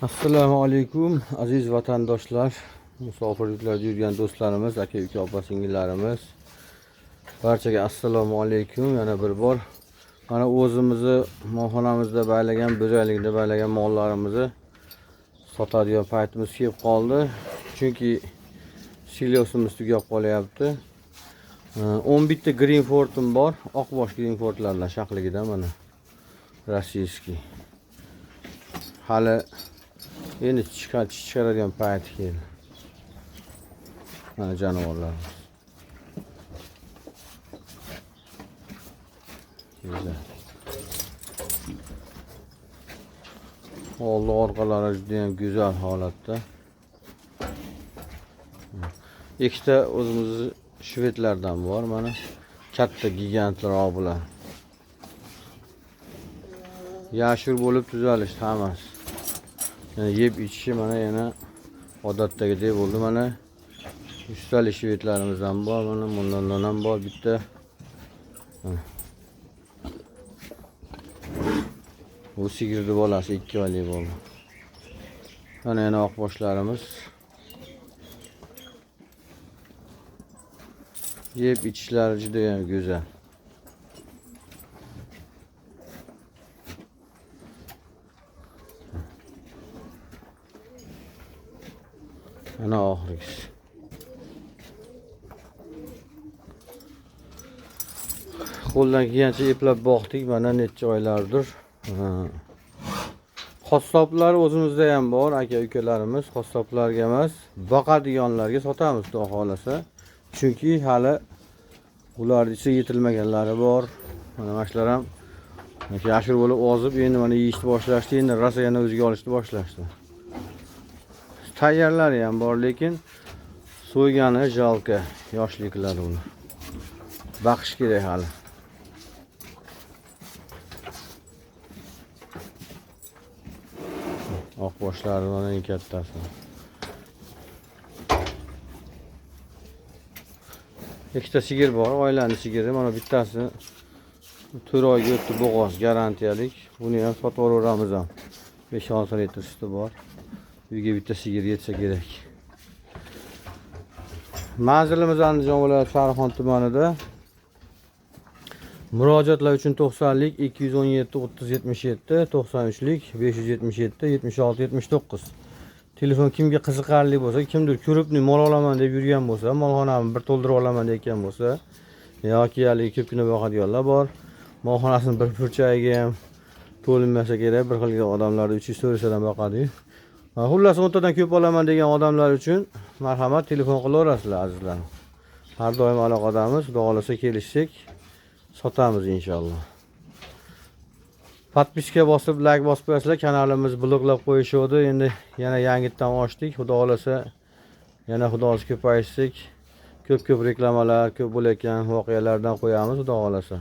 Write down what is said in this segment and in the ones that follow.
Assalomu alaykum aziz vatandoshlar, musofirliklarda yurgan do'stlarimiz, aka uka, opa singillarimiz. Barchaga assalomu alaykum yana bir bor. Mana o'zimizni molxonamizda baylagan, bo'zaylikda baylagan mollarimizni sotadigan paytimiz kelib qoldi. Chunki silosimiz tugab qolyapti. 11 ta Greenford'im bor, oqbosh Greenfordlardan shaqligida mana. Rossiyskiy. Hali endi chiqaradigan payti keldi. Mana jonivorlarimiz. Güzel. Oldi orqalari juda ham go'zal holatda. Ikkita o'zimizni shvedlardan bor mana. Katta gigantroq bular. Yashil bo'lib tuzalishdi hammasi. Yani yeb ichishi mana yana odatdagidek bo'ldi mana. Ustali shvedlarimiz ham bor mana, bundan ham bor bitta. Bu sigirni bolasi 2 oylik bo'ldi. Mana yana oqboshlarimiz. Yeb ichishlari juda ham go'zal. Ana oxirgisi. Qo'ldan kelgancha eplab boqdik mana necha oylardir. Qassoblar o'zimizda ham bor, aka ukalarimiz qassoblarga emas, boqadiganlarga sotamiz xudo xolasa. Chunki hali ular ichi yetilmaganlari bor. Mana shular ham yashil bo'lib ozib, endi mana yeyishni boshlashdi, endi rosa yana o'ziga olishni boshlashdi. Tayyorlari ham bor, lekin so'ygani jalka, yoshliklar uni. Baqish kerak hali. Oqboshlari mana eng kattasi. Ikkita sigir bor, oilani sigiri. Mana bittasi 4 oyga o'tdi bo'g'oz, garantiyalik. Buni ham sotib olaveramiz ham. 5-6 litr suti bor. Uyga bitta sigir yetsa kerak. Manzilimiz Andijon viloyati Farxon tumanida. Murojaatlar uchun 90lik 217 30 77, 93lik 577 76 79. Telefon kimga qiziqarli bo'lsa, kimdir ko'rib mol olaman deb yurgan bo'lsa, molxonamni bir to'ldirib olaman deyotgan bo'lsa, yoki haligi ko'pgina boqadiganlar bor. Molxonasini bir burchagiga ham to'linmasa kerak, bir xil odamlar 300-400 dan boqadi-yu. Xullas 10 tadan ko'p olaman degan odamlar uchun marhamat telefon qilaverasizlar azizlarim. Har doim aloqadamiz, xudo xolasa kelishsak sotamiz inshaalloh. Podpiska bosib, like bosib qo'yasizlar, kanalimiz bloklab qo'yishuvdi. Endi yana yangitdan ochdik. Xudo xolasa yana xudo xolasa ko'payishsak, ko'p-ko'p reklamalar, ko'p bo'layotgan voqealardan qo'yamiz xudo xolasa.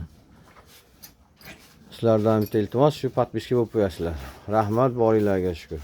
Sizlardan bitta iltimos, shu podpiska bo'lib qo'yasizlar. Rahmat, boringlarga shukr.